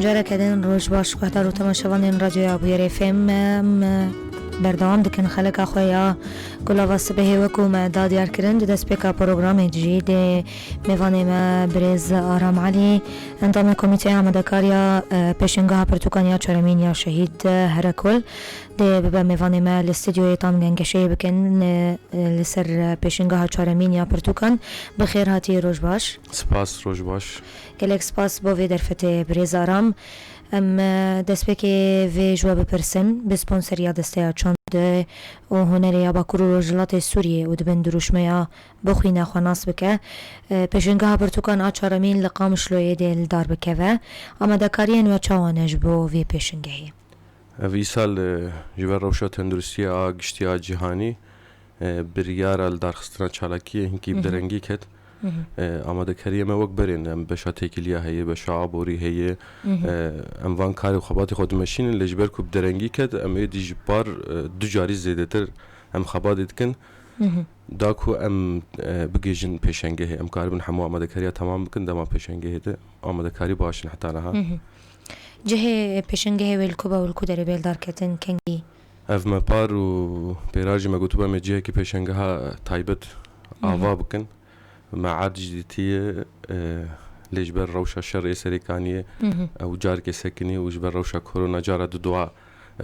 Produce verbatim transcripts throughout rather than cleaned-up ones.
Careke din roj baş guhdar û temaşevanên Radyoya Bûyerê F M. Em berdewam dikin xeleka xwe ya Gulava Sibehê. Wekû me da diyar kirin, di destpêka programê de jî dê mêvanê me birêz Aram Elî, endamê Komîteya Amadekariya, e, Pêşengeha Pirtûkan ya Çaremîn ya Şehîd, e, Herekol, dê bibe mêvanê me li stûdyoyê, tam gengeşeyê bikin, e, e, li ser, e, Pêşengeha Çaremîn ya Pirtûkan. Bi xêr hatî, roj baş. Spas, roj baş. Gelek spas bo vê derfetê birêz Aram. Em, e, destpêkê vê ji we bipirsin, bi sponseriya Desteya Çand û Hunerê ya Bakur û Rojhilatê Sûriyê û di bin dirûşmeya Bixwîne xwe nas bike, e, Pêşengeha Pirtûkan a Çaremîn li Qamişloyê dê li dar bikeve. Amadekariyên we çawa ne ji bo vê pêşengehê? Ev îsal, e, ji ber rewşa tenduristiya a giştî a cîhanî, e, biryara li darxistina çalakiyê hinkî bi Hı hı. derengî ket. Hı hı. E, amadekariyê me wek berê ne, em beşa têkiliya heye, beşa aborî heye, Hı hı. e, em van karê û xebatê xwe dimeşînin, lê ji ber ku bi derengî ket, em êdî ji par, e, du carî zêdetir em xebatê dikin. Hı hı. Da ku em, e, bigihîjin pêşengehê, em karibin hemû amadekariya temam bikin, dema pêşengehê de amadekarî baş in heta niha. Hı hı. Cihê pêşengehê wê li ku be û li ku derê bê li dar ketin, kengî? Ev me par û pêrar jî me gotibû em ê cihekî pêşengeha taybet Hı hı. ava bikin. Me erd jî dîtiye, e, lê ji ber rewşa şerê Serêkaniyê Hı hı. ew carkê sekinî û ji ber rewşa korona cara dudowa,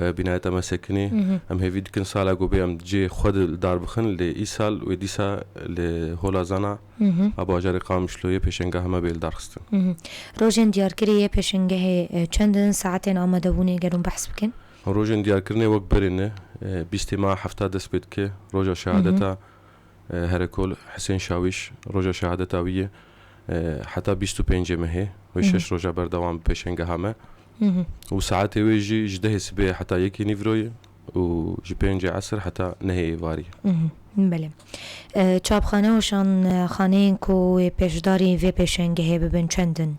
e, bînayeta me sekinî. Hı hı. Em hêvî dikin sala ku bê em cihê xwe di dar bixin, lê îsal wê dîsa li Hola Zana Hı hı. a bajarê Qamişloyê pêşengeha me bê li dar xistin. Hı hı. Rojên diyarkirî yê pêşengehê, e, çend in, saetên amadebûnê ger hûn behs bikin? Rojên diyarkirinê wek berê ne, e, bîstê meha hefta dest pê dike, roja Hı hı. şehadeta, e, Herekol Hisên Şawîş, roja şehadeta wî ye, e, heta bîst û pêncê mehê, wê Hı hı. şeş roja berdewam bi pêşengeha me. Hı hı. Û saetê wê jî ji dehê sibê heta yekê nîvro ye û ji pêncê esir heta nehê êvarî. Hı hı. Belê. E, çapxane û şanxaneyên ku wê pêşdarî vê pêşengehê bibin çend in?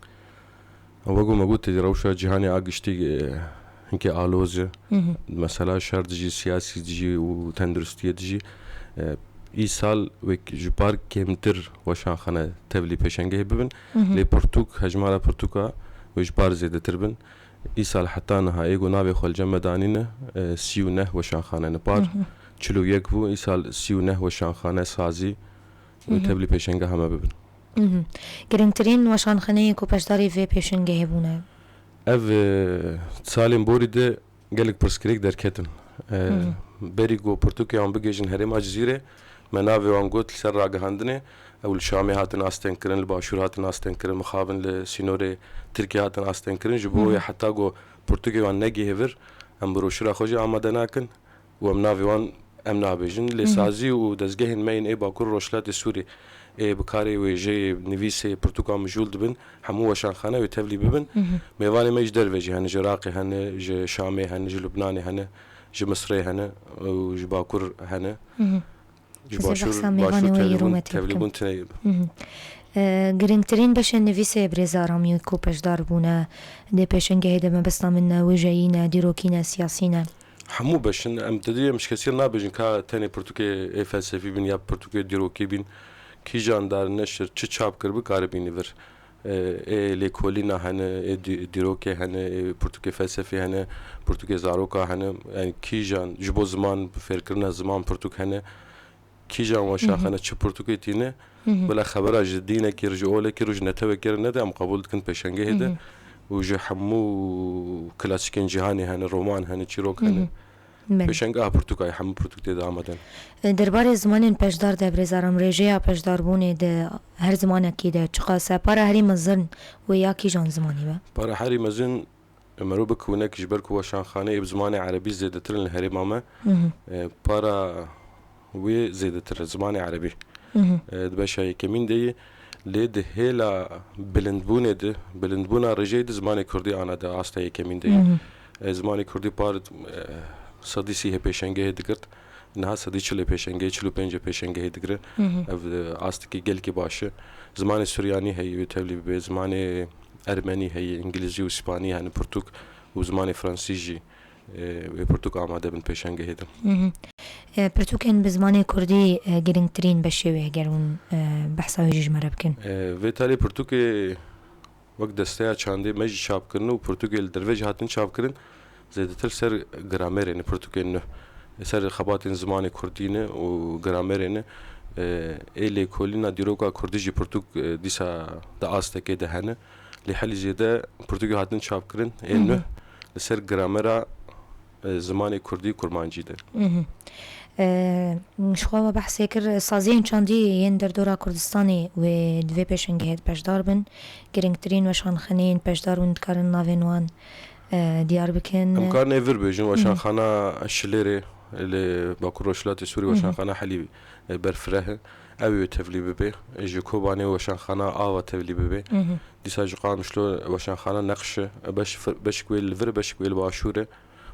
Wek me got, rewşa cîhanê a giştî, e, hinkê aloz e. Hı hı. Mesela şer dijî, siyasî dijî û tenduristiyê dijî, e, îsal wek ji par kêmtir weşanxane tevlî pêşengehê bibin. Hı hı. Lê pirtûk, hejmara pirtûka wê ji par zêdetir bin. Îsal heta niha ê ku navê xwe li cem me danîne, e, sî û neh weşanxane ne. Par Hı hı. çil û yek bû, îsal sî û neh weşanxane, sazî wê Hı hı. tevlî pêşengeha me bibin. Mhm. Girîngtirîn weşanxaneyê ku beşdarî vê pêşengehê bûne? Ev, e, salên borî de gelek pirsgirêk derketin. E, Hı hı. berî ku pirtûkê wan bigihîjin herêma Cizîrê, me navê wan got li ser ragihandinê, ew li Şamê hatin astengkirin, li Başûr hatin astengkirin, mixabin li sînorê Tirkiyê hatin astengkirin. Ji bo Hı hı. wê heta ku pirtûkê wan negihê vir, em broşûra xwe jî amade nakin. û em navê wan em nabêjin. Lê Hı hı. sazî û dezgehên me yên ê Bakur û Rojhilatê Sûrî ê bi karê wêjeyê, nivîsê, pirtûka mijûl dibin, hemû weşanxane wê tevlî bibin. Hı hı. Mêvanê me ji derve jî hene, ji Iraqê hene, ji Şamê hene, ji Lubnanê hene, ji Misirê hene û ji Bakur hene. Hı hı. Ji Ez ê Başûr, behsa mêvanê Başûr we yê tevlîbûn, rûmetê tevlîbûn bikim. tine. Hı hı. E, girîngtirîn beşên nivîsê birêz Aramî ku beşdar bûne di pêşengehê de mebesta min ne, wêjeyî ne, dîrokî ne, siyasî ne. Hemû beş in, em te dî em ji kesî re nabêjin ka tenê pirtûkê ê felsefî bin ya pirtûkê dîrokî bin. Kîjan dar neşir çi çap kir bi kare bînî vir. E, ê lêkolîna hene, ê dî-, dîrokê hene, ê pirtûkê felsefî hene, pirtûkê zaroka hene. Yani kîjan ji bo ziman, fêrkirina ziman pirtûk hene. Kîjan Hı hı. weşanxane çi pirtûkê tîne. Hı hı. Bila xebera ji dînekî re, ji olekî re, ji netewekî re nede, em qebûl dikin pêşengehê de. Hı hı. Û ji hemû klasîkên cîhanê hene, roman hene, çîrok Hı hene. hı. Belê. Pêşengeha pirtûkayê, hemû pirtûk tê de amade ne. E, derbarê zimanên peşdar de, birêz Aram, rêjeya peşdarbûnê di her zimanekî de çiqas e? Para herî mezin wê ya kîjan zimanî be? Para herî mezin, e, mero bike winek, ji ber ku weşanxaneyê bi zimanê erebî zêdetir in li herêma me. Hı hı. E, para wê zêdetir e, zimanê erebî. Hı hı. E, di beşa yekemîn de ye. Lê di hêla bilindbûnê de, bilindbûna rêjeyê de zimanê kurdî ana di asta yekemîn de ye. Hı hı. E, zimanê kurdî par, e, sedî sî hê pêşengehê digirt. Niha sedî çil ê pêşengehê, çil û pênc ê pêşengehê digire. Hı hı. Ev, e, astekî gelkî baş e. Zimanê suryanî heye wê tevlî bibe, zimanê ermenî heye, îngilîzî û spanî hene pirtûk û zimanê fransî jî, e, wê pirtûk amade bin pêşengehê de. Hı hı. E, pirtûkên bi zimanê kurdî, e, girîngtirîn beşê wê, eger hûn, e, behsa wê jî ji me re bikin. E, vê talê pirtûkê Wek desteya çandê me jî çap kirine û pirtûkê li derve jî hatin çapkirin, zêdetir ser gramerê ne, pirtûkên nû. Ser xebatên zimanê kurdî ne û gramerê ne. E, ê lêkolîna dîroka kurdî jî pirtûk, e, dîsa di astekê de hene. Lê helî zêde pirtûkê hatin çapkirin, ên Hı hı. nû li ser gramera, e, zimanê kurdî, kurmancî de. Mhm. E, ji xwe we behsê kir, saziyên çandî yên derdora Kurdistanê wê di vê pêşengehê de beşdar bin. Girîngtirîn weşanxaneyên beşdar bûn, dikarin navên wan, e, diyar bikin. Em karin ê vir bêjin, Mhm. weşanxana Şilêrê li Bakur Rojhilatê Sûrî, Mhm. weşanxana Helî, e, berfireh e. Ew ê tevlî bibe. Ji Kobanê weşanxana Ava tevlî bibe. Mhm. Dîsa ji Qamişlo weşanxana Neqş e. Beş, beşik wê li vir, beşik wê li başûr e.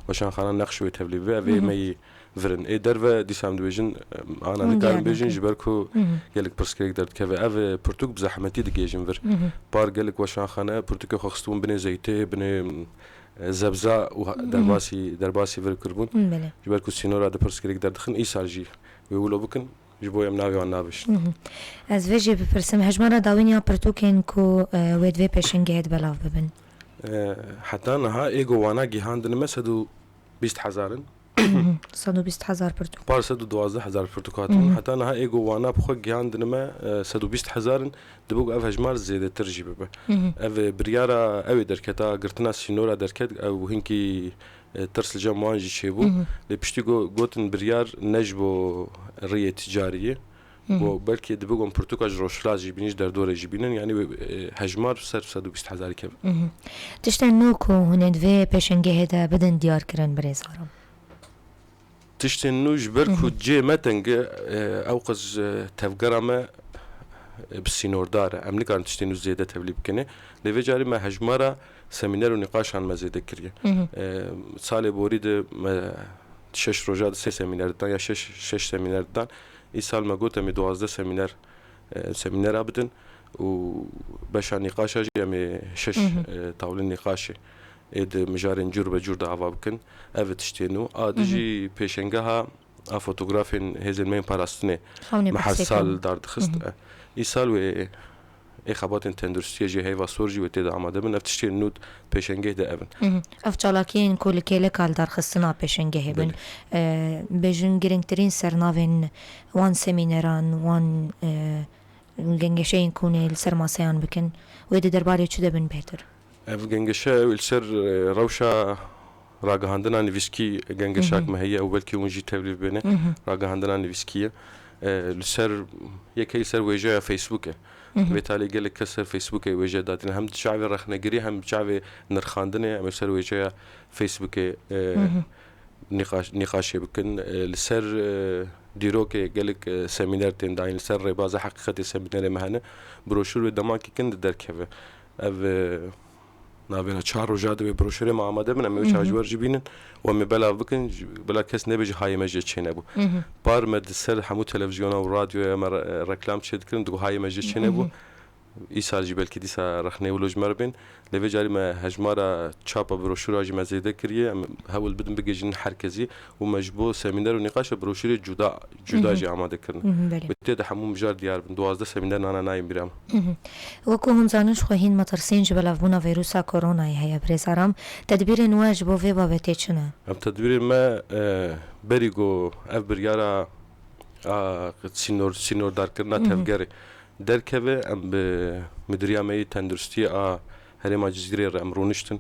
Weşanxana Neqş wê tevlî bibe, ev ê Hı hı. me yî vir in. Ê derve dîsa em dibêjin, em, ana Hûn nikarin diyanet bêjin, nakin. ji ber ku Hı hı. gelek pirsgirêk derdikeve. Ev, e, pirtûk bi zehmetî digihêjin vir. Hı hı. Par gelek weşanxane pirtûkê xwe xistibûn binê zeytê, binê, e, zebza û ha-, Hı hı. derbasî, derbasî vir kiribûn. Belê. Ji ber ku sînora de pirsgirêk derdixin, îsal jî wê wilo bikin. Ji bo em navê wan nabişin. Mhm. Ez vê jî bipirsim, hejmara dawîn ya pirtûkên ku, e, wê di vê pêşengehê de belav bibin? E, heta niha ê ku wana gihandine me sed û bîst hezar in. Mhm. Sed û bîst hezar pirtûk. Par sed û duwazdeh hezar pirtûk hatin. Mhm. Heta niha ê ku wana bi xwe gihandine me, e, sed û bîst hezar in. Dibe ku ev hejmar zêdetir jî bibe. Mhm. Ev, e, biryara ew ê derketa, girtina sînora derket, ew hinkî, e, tirs li cem wan jî çêbû. Mhm. Lê piştî go-, gotin biryar ne ji bo riyê ticarî ye. Mhm. Bo belkî dibe ku em pirtûka ji rojhilat jî bînin, ji derdorê jî bînin, yanî wê, e, hejmar ser sed û bîst hezarî keve. Mhm. Tiştên nû ku hûn ê di vê pêşengehê de bidin diyarkirin, birêz Aram? Tiştên nû ji ber ku Mhm. cihê me teng e, e, ew qas, e, tevgera me, e, bi sînordar e. Em nikarin tiştên nû zêde tevlî bikin. Lê vê carî me hejmara semîner û nîqaşan me zêde kiriye. Mhm. E, salê borî de me şeş roja de sê semîner didan ya şeş, şeş semîner didan. Îsal me got em ê duwazdeh semîner, e, semînera bidin û beşa nîqaşa jî em ê şeş, Mhm. e, tawlên nîqaşê ê di mijarên cûr be cûr de ava bikin. Ev e tiştê nû. A di Mhm. jî pêşengeha a fotografên hêzên me yên parastinê Xewnê me her behsê sal kirin. dardixist. Mhm. E, îsal wê ê xebatên tenduristiyê jî heyva sor jî wê tê de amade bin. Ev tiştên nû pêşengeh de ev in. Mhm. Ev çalakiyên ku li kêleka li darxistina pêşengehê bin. Belê. E, bêjin girîngtirîn sernavên wan semîneran, wan, e, gengeşeyên ku hûn ê li ser maseyan bikin, wê di derbarê çi de bin bêhtir? Ev gengeşe ew li ser, e, rewşa ragihandina nivîskî gengeşak Mhm. me heye, ew belkî hûn jî tevlî bibêne. Mhm. Ragihandina nivîskî ye. E, li ser, yek heye li ser wêjeya Facebookê. Mhm. Vê talê gelek kes ser Facebookê wêje dadîne. Hem di çavê rexnegirî hem di çavê nirxandinê em ê ser wêjeya Facebookê, e, Mhm. nîqaş-, nîqaşê bikin. E, li ser, e, dîrokê gelek, e, semîner tên dayîn, li ser rêbaza heqîqetê semînerê me hene. Broşûr wê demakê kin de derkeve. Ev, e, navêna çar roja de wê broşûrê me amade bin, em ê wê Hı hı. çar ji wer jî bînin û em ê belav bikin, ji, bila kes nebêje hayê me jê çênebû. Hı hı. Par me di ser hemû televizyona û radyoya me re-, reklam çêdikirin, digot hayê me jê çênebû. Hı hı. Îsal jî belkî dîsa rexnê wilo ji me re bên. Lê vê carî me hejmara çapa broşûra jî me zêde kiriye. Em hewl bidin bigihîjin her kesî û me ji bo semîner û nîqaşa broşûrê cuda, cuda Mhm. jî amade kirine. Mhm, belê. Wê tê de hemû mijar diyar bin. Duwazdeh semîner nana nayên bîra me. Mhm. Wekû hûn zanin, ji xwe hîn metirsîn ji belavbûna vîrusa koronayê heye, birêz Aram. Tedbîrên we ji bo vê babetê çi ne? Ev tedbîrên me, e, berî ku ev biryara, a, sînor-, sînordarkirina Mhm. tevgerê derkeve, em bi Midiriya me yê Tenduristiyê a Herêma Cizîrê re em rûniştin.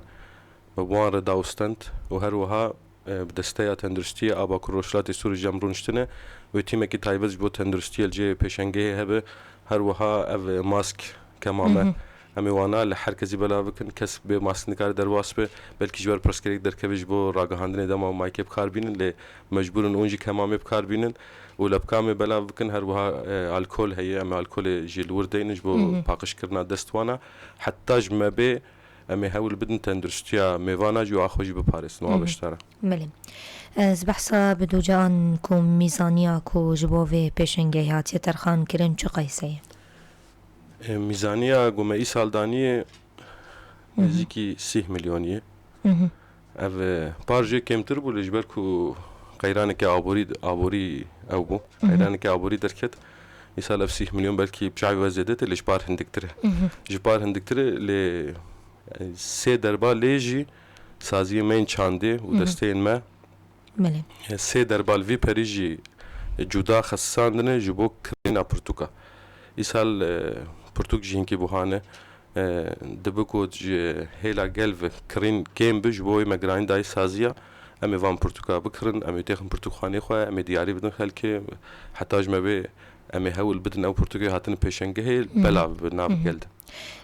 Me bi wan re dawistend û her wiha, e, bi Desteya Tenduristiyê a Bakur Rojhilatê Sûrî jî em rûniştine. Wê tîmekî taybet ji bo tenduristiyê li cihê pêşengehê hebe. Her wiha ev, e, mask kema me. Mhm. Em ê wana li her kesî belav bikin. Kes bê mask nikare derbas be. Belkî ji ber pirsgirêk derkeve ji bo ragihandinê dema mayke bi kar bînin. Lê mecbûr in hûn jî kemamê bi kar bînin û lebka me belav bikin. Her wiha, e, alkol heye. Em ê alkolê jî li wir deynin ji bo Mhm. paqijkirina dest wana. Heta ji me bê, em ê hewl bidin tenduristiya mêvana jî û a xwe jî biparêzin û a Hı hı. beşdara. Belê. Ez behsa bi ducan ku mîzaniya ku ji bo vê pêşengehê hatiye terxan kirin çi qeyse ye? E, mîzaniya ku me îsal daniye Hı hı. nêzîkî sîh milyonî ye. Hı hı. Ev, e, par jê kêmtir bû, lê ji ber ku qeyraneke aborî, aborî ew bû, Hı hı. qeyraneke aborî derket, Îsal ev sîh milyon belkî bi çavê we zêde tê, lê ji par hindiktir e. Ji par hindiktir e, lê, e, sê derba lê jî saziyê me yên çandê û desteyên me, Belê. e, sê derba li vî perî jî cuda xesisandine ji bo kirîna pirtûka. Îsal, e, pirtûk jî hinkî buha ne. E, dibe ku ji hêla gel ve kirîn kêm bi, ji bo wê me girayîn dayî saziya. Em ê van pirtûka bikirin, em ê têxin pirtûkxanê xwe, em ê diyarî bidin xelkê. Heta ji me bê em ê hewl bidin ew pirtûkê hatine pêşengehê, belav bi nav gel de.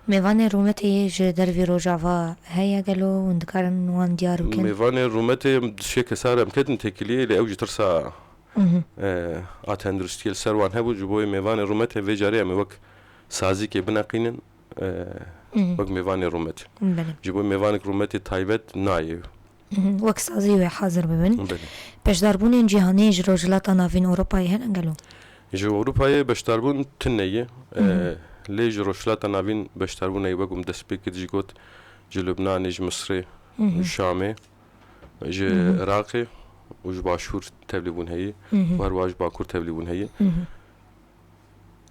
Mêvanê rûmetê yê ji dervî Rojava heye gelo hûn dikarin wan diyar bikin? Mêvanê rûmetê em dişê kesar em ketin têkiliyê, lê ew ji tirsa, e, a tenduristiyê li ser wan hebû, ji bo wê mêvanê rûmetê vê carê em ê wek sazîkê bineqînin, e, wek mêvanê rûmetê. Belê. Ji bo mêvanek rûmetê taybet nayê. Mhm. Wek sazî wê hazir bibin. Belê. Beşdarbûnên cîhanî ji Rojhilata Navîn Ewropayê hene gelo? Ji Ewropayê beşdarbûn tune ye. E, lê ji Rojhilata Navîn beşdarbûn heye, wek min dest pê kir jî got, ji Lubnanê, ji Misrê, ji Şamê, ji Iraqê û ji Başûr tevlîbûn heye. Mhm. Û her wiha ji Bakur tevlîbûn heye. Mhm.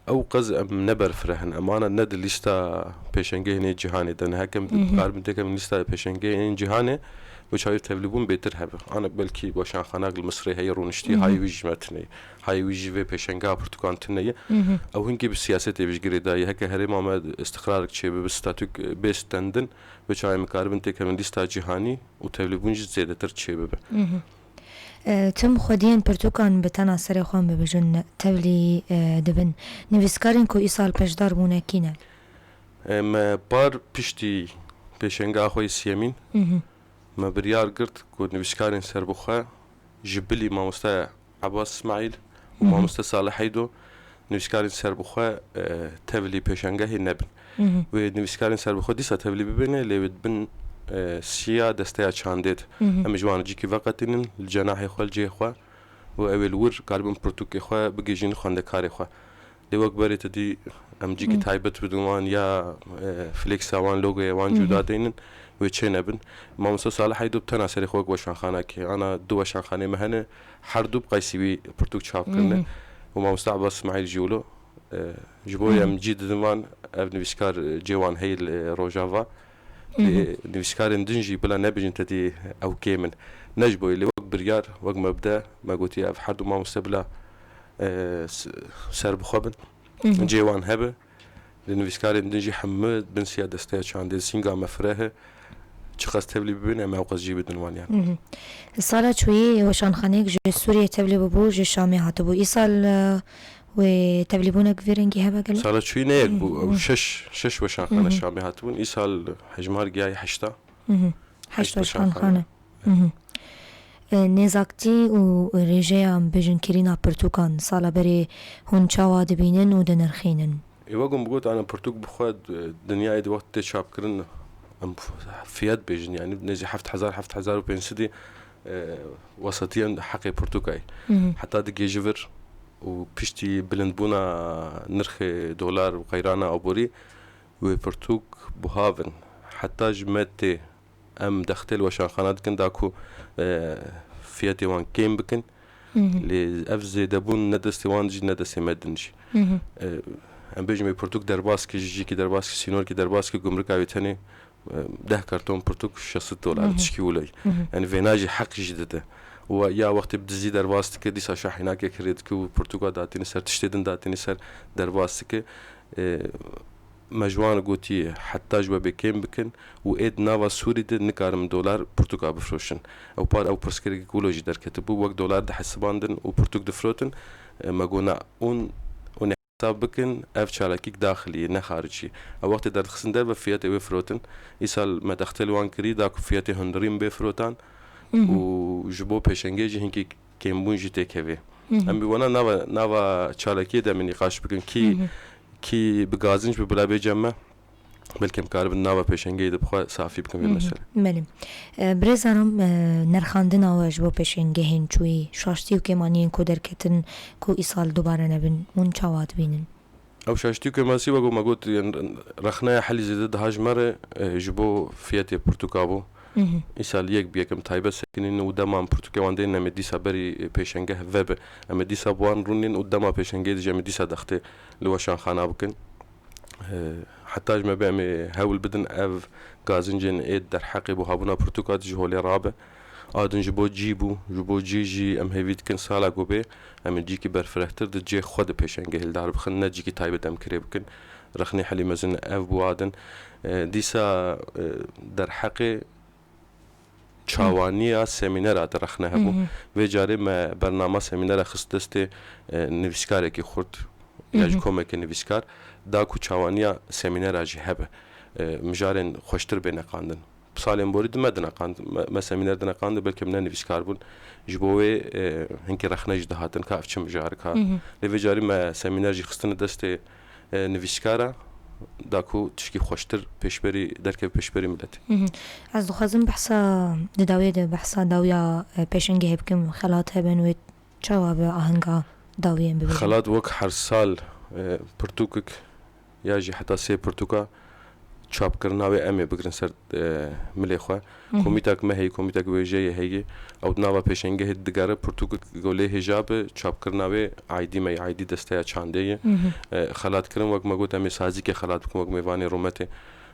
Ew qez em ne berfireh in, em ana ne di lîsta pêşengehên ê cîhanê de ne. Heke em Mhm. dikaribin têkevin lîsta pêşengehên cîhanê, wê çawa tevlîbûn bêtir hebe. Ana belkî weşanxanak li Misrê heye, rûniştî, Mhm. hayê wî jî me tune ye. Hayê wî jî vê pêşengeha pirtûkan tune ye. Mhm. Ew hinkî bi siyasetê ve ji girêdayî. Heke herêma me îstiqrarek çêbibe, statûk bê stendin, wê çawa em karibin têkevin lîsta cîhanî û tevlîbûn jî zêdetir çêbibe. Mhm. E, tim xwediyên pirtûkan bi tena serê xwe em bibêjin tevlî, e, dibin. Nivîskarên ku îsal beşdar bûne kî ne? E, me par piştî pêşengeha xwe yê siyemîn, Mhm. me biryar girt ku nivîskarên serbixwe ji bilî mamoste Ebas Îsmaîl û Mhm. mamoste Salih Heydo nivîskarên serbixwe, e, tevlî pêşengehê nebin. Mhm. Wê nivîskarên serbixwe dîsa tevlî bibêne, lê wê di bin, e, siya desteya çandê de. Mhm. Em ê ji wan cîkî veqetînin, li cenahê xwe, li cihê xwe û ew ê li wir karibin pirtûkê xwe bigihîjin xwendekarê xwe. Lê wek berê te dî em cîkî Mhm. taybet bidin wan ya, e, flêksa wan, logoya wan Mhm. cuda deynin, wê çê nebin. Mamoste Salih Heydo bi tena serê xwe wek weşanxanakê. Ana du weşanxanê me hene, her du bi qeysî wî pirtûk çap kirine. Mhm. Û mamoste Ebas Îsmaîl jî wilo. E, ji bo Mhm. em cî didin wan, ev nivîskar, e, cê wan heye li Rojava. Lê Mhm. nivîskarên din jî bila nebêjin te dî ew kêm in. Ne ji bo lê wek biryar, wek mebde, me gotiye ev her du mamoste bila, e, s-, serbixwe bin. Mhm. Cê wan hebe. Lê nivîskarên din jî hemû bin siya desteya çandê, sînga me fireh e. Çiqas tevlî bibin, em ewqas cî bidin wan yan. Mhm. Sala çûyî weşanxaneyek ji Sûriyê tevlî bûbû, ji Şamê hatibû. Îsal, e, wê tevlîbûnek vê rengî hebe gelo? Sala çûyî ne yek bû, ew Mhm. şeş, şeş weşanxane Mhm. Şamê hatibûn. Îsal hejmar gihayî heşta. Mhm. Heşt Heşt weşanxane. weşanxane. Mhm. E, nêzaktî û rêjeya, em bêjin, kirîna pirtûkan sala berê hûn çawa dibînin û dinirxînin? Ê, wek hûn bigot, ana pirtûk bi xwe, e, dinyayê di wext tê çapkirin, em f-, fiyat bêjin, yanî nêzî heft hezar, heft hezar û pênc sedî, e, wesetiyan heqê pirtûka ye. Mhm. Heta digihêje vir û piştî bilindbûna nirxê dolar û qeyrana aborî, wê pirtûk buha bin. Heta ji me tê em dextê li weşanxana dikin da ku, e, fiyetê wan kêm bikin. Mhm. Lê ev zêdebûn ne destê wan jî ne destê me din jî. Mhm. E, em bêjin wê pirtûk derbas ki, ji cîkî derbas ki, sînorkî derbas ki, gumrika wê tenê, e, deh karton pirtûk şeş sed dolar, Mhm. tişkî wilo ye. Mhm. Yanî vêna jî heq jî dide. Û ya wextê bi dizî derbas dike, dîsa şahînakê kirê dike û pirtûka datîne ser, tiştê din datîne ser, derbas dike. E, me ji wan gotiye, heta ji we bê kêm bikin û ê di nava Sûrî de nikarin dolar pirtûka bifroşin. Ew par, ew pirsgirêkek wilo jî derketibû, wek dolar dihesibandin û pirtûk difrotin, e, me got na, hûn, hûn ê hesab bikin, ev çalakîk daxilî ye, ne xaricî ye. Ew wextê derdixistin derve fiyetê wê firotin. Îsal me dextê li wan kirî, da ku fiyetê hundirîn bê firotan Mhm. û ji bo pêşengê jî hinkî kêmbûn jî têkevê. Mhm. Em bi wana nava, nava çalakiyê de em ê nîqaş bikin. Kî, Mhm. kî bi gazinc bi bila bê cem me, belkî em karibin nava pêşengeyê de bi xwe safî bikin vê Mhm. mesele. Belê. E, birêz Aram, e, nirxandina we ji bo pêşengehên çûyî, şaştî û kêmaniyên ku derketin ku îsal dubare nebin, hûn çawa dibînin? Ew şaştî û kêmasî, wek me got, yan, rexneya helî zêde diha ji me re, e, ji bo fiyetê pirtûka bû. Mhm. Îsal yek bi yek em taybet sekinîn û dema em pirtûkê wan deynin, em ê dîsa berî pêşengeh vebe. Em ê dîsa bi wan rûnîn û dema pêşengehê dijî em ê dîsa dextê li weşanxana bikin. Heta ji me be em ê hewl bidin ev gazincên ê derheqê bo habûna pirtûka ji holê rabe. A din ji bo cî bû, ji bo cî jî em hêvî dikin sala ku bê em ê cîkî berfirehtir di cê xwe di pêşengehê li dar bixin, ne cîkî taybet em kirê bikin. Rexnê helî mezin ev bû a din. E, dîsa, e, derheqê çawaniya semînera di rexne hebû. Mhm. Vê carê me bernama semînera xist destê, e, nivîskarekî xurt ya ji Mhm. komeke nivîskar da ku çawaniya semînera jî hebe. E, mijarên xweştir bê neqandin. Salên borî di me dineqand, me, me semîner dineqand, belkî em ne nivîskar bûn. Ji bo wê, e, hinkî rexne jî dihatin ka ev çi mijarik ha. Mhm. Lê vê carî me semîner jî xistine destê, e, nivîskara, da ku tişkî xweştir pêşberî, derkeve pêşberî miletê. Mhm. Ez dixwazim behsa, di dawiyê de behsa dawiya, e, pêşengehê bikim, xelat hebin wê çawa bi ahenga dawiyên bibêjin? Xelat wek her sal, e, pirtûkek ya jî heta sê pirtûka çapkirina wê em ê bigirin ser, e, milê xwe. Mhm. Komîtek me heye, komîtek wêjeyê heye. Ew di nava pêşengehê digere, pirtûkek ku lê hêja be, çapkirina wê aydî me ye, aydî desteya çandê ye. Mhm. E, xelatkirin wek me got, em ê sazîkê xelat bikin, wek mêvanê rûmetê.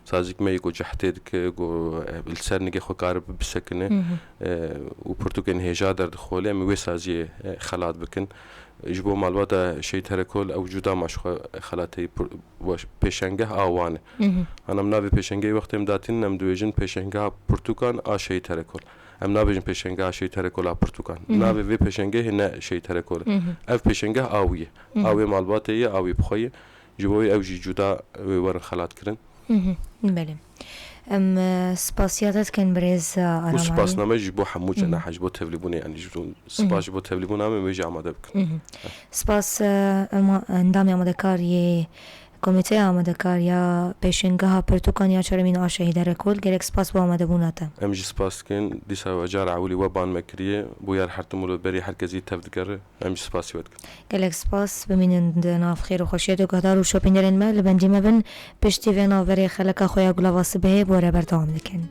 Sazîk me yê ku cehdê dike, ku, e, li ser nigê xwe karibe bisekine, Mhm. e, û pirtûkên hêja derdixole, em ê wê saziyê, e, xelat bikin. Ji bo malbata Şehîd Herekol ew cuda ma ji xwe xelatê pir-, weş-, pêşengeh a wan e. Mhm. Ana em navê pêşengehê wextê em datînin, em dibêjin pêşengeha pirtûkan a Şehîd Herekol. Em nabêjin pêşengeha Şehîd Herekol a pirtûkan. Mhm. Navê vê pêşengehê ne Şehîd Herekol e. Mhm. Ev pêşengeh a wî ye. Mhm. A wê malbatê ye, a wî bi xwe ye. Ji bo wê ew jî cuda wê werin xelatkirin. Mhm, belê. Em, e, spasiya te dikin birêz, e, Û Aram Alî. Spasname ji bo hemû Mhm. cenaha, ji bo tevlîbûnê, yanî ji bo, spas Mhm. ji bo tevlîbûna me, wê jî amade bikin. Mhm. Spas, e, ema-, endamê amadekar yê Komîteya Amadekar ya Pêşengeha Pirtûkan ya Çaremîn a Şehîd Herekol, gelek spas bo amadebûna te. Em jî spas dikin, dîsa we cara ewilî we ban me kiriye, bûyer her tim û li berî her kesî tev digere. Em jî spasî we dikin. Gelek spas, bimînin di nav xêr û xweşiyê de guhdar û şopînderên me, li bendî me bin, piştî vê navberê xeleka xwe ya Gulava Sibehê bi we re berdewam dikin.